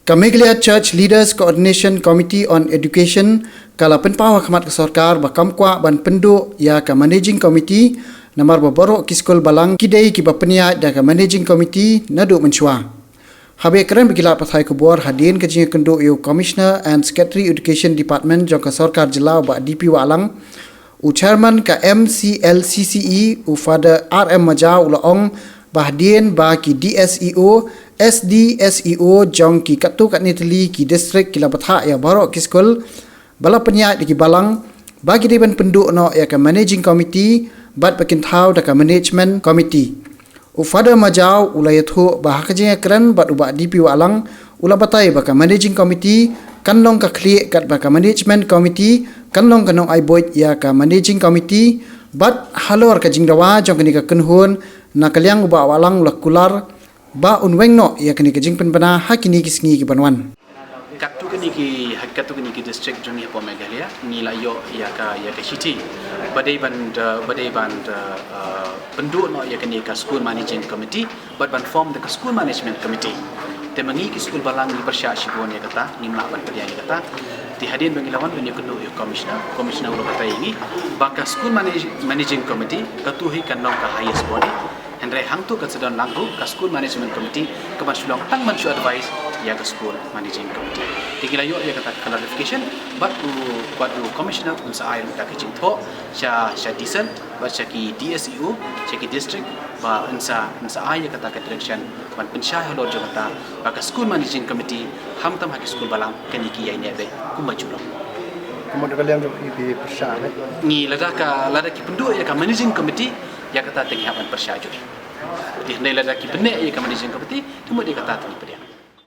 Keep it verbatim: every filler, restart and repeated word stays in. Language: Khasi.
Ka Meghalaya Church Leaders Coordination Committee on Education ka la pynpaw ha khmat ka sorkar ba kam kwah ban pynduh ïa ka Managing Committee, namar ba baroh ki skul balang ki dei kiba pynïaid da ka Managing Committee naduh mynshuwa. Haba ïakren bad ki lad pathai khubor hadien ka jingïakynduh ïa u Commissioner and Secretary Education Department jong ka sorkar jylla, u Bah D P Wahlang, u Chairman ka M C L C C E, u Father R M Majaw, u la ong ba hadien ba ki D S E O, S D S E O jong ki katto katne tylli ki district ki la bthah ïa baroh ki skul ba la pynïaid da ki balang, ba ki dei ban pynduh noh ïa ka Managing Committee bad ba kin thaw da ka Management Committee. U Father Majaw u la ïathuh ba ha ka jingïakren bad u Bah D P Wahlang, u la batai ba ka Managing Committee kan long ka khlieh, katba ka Management Committee kan long ka nongai buit ïa ka Managing Committee. Bad halor ka jingdawa jong kane ka kynhun, na ka liang u Bah Wahlang u la kular ba un weng noh ïa kane ka jingpynbna ha kine ki sngi ki ban wan. Katto katne ki, ha katto katne ki district jong ngi hapoh Meghalaya, ngi la ïoh ïa ka, ïa ka shithi ba dei ban, uh, ba dei ban, uh, uh, pynduh noh ïa kane ka School Managing Committee bad ban form da ka School Management Committee. Te ma ngi ki skul balang ngi pyrshah shibun ïa kata, ngim lah ban pdiang ïa kata. Te hadien ba ngi la wan ban ïakynduh ïa u Commissioner, Commissioner u la batai ïa ngi ba ka School Manage-, Managing Committee katu hi kan long ka highest body. Hynrei hangto kan sa don lang ruh ka School Management Committee kaban shu long tang ban shu advise ïa ka School Managing Committee. Te ngi la ïoh ïa kata ka clarification bad u, bad u Commissioner un sa ai ruh da ka jingthoh sha, sha DESEL bad sha ki D S E O, sha ki district, ba yn sa, yn sa ai ïa kata ka direction ban pynshai halor jong kata ba ka School Managing Committee, khamtam ha ki skul balang, kan ïa ki ïaineh beit kumba ju long. Kumno ka liang jong phi, phi pyrshah ne? Ngi lada ka, lada ki pynduh ïa ka Managing Committee, ïa kata te ngi hap ban pyrshah jur. Te hynrei lada ki bniah ïa ka Managing Committee, te mut ïa kata te ngi pdiang.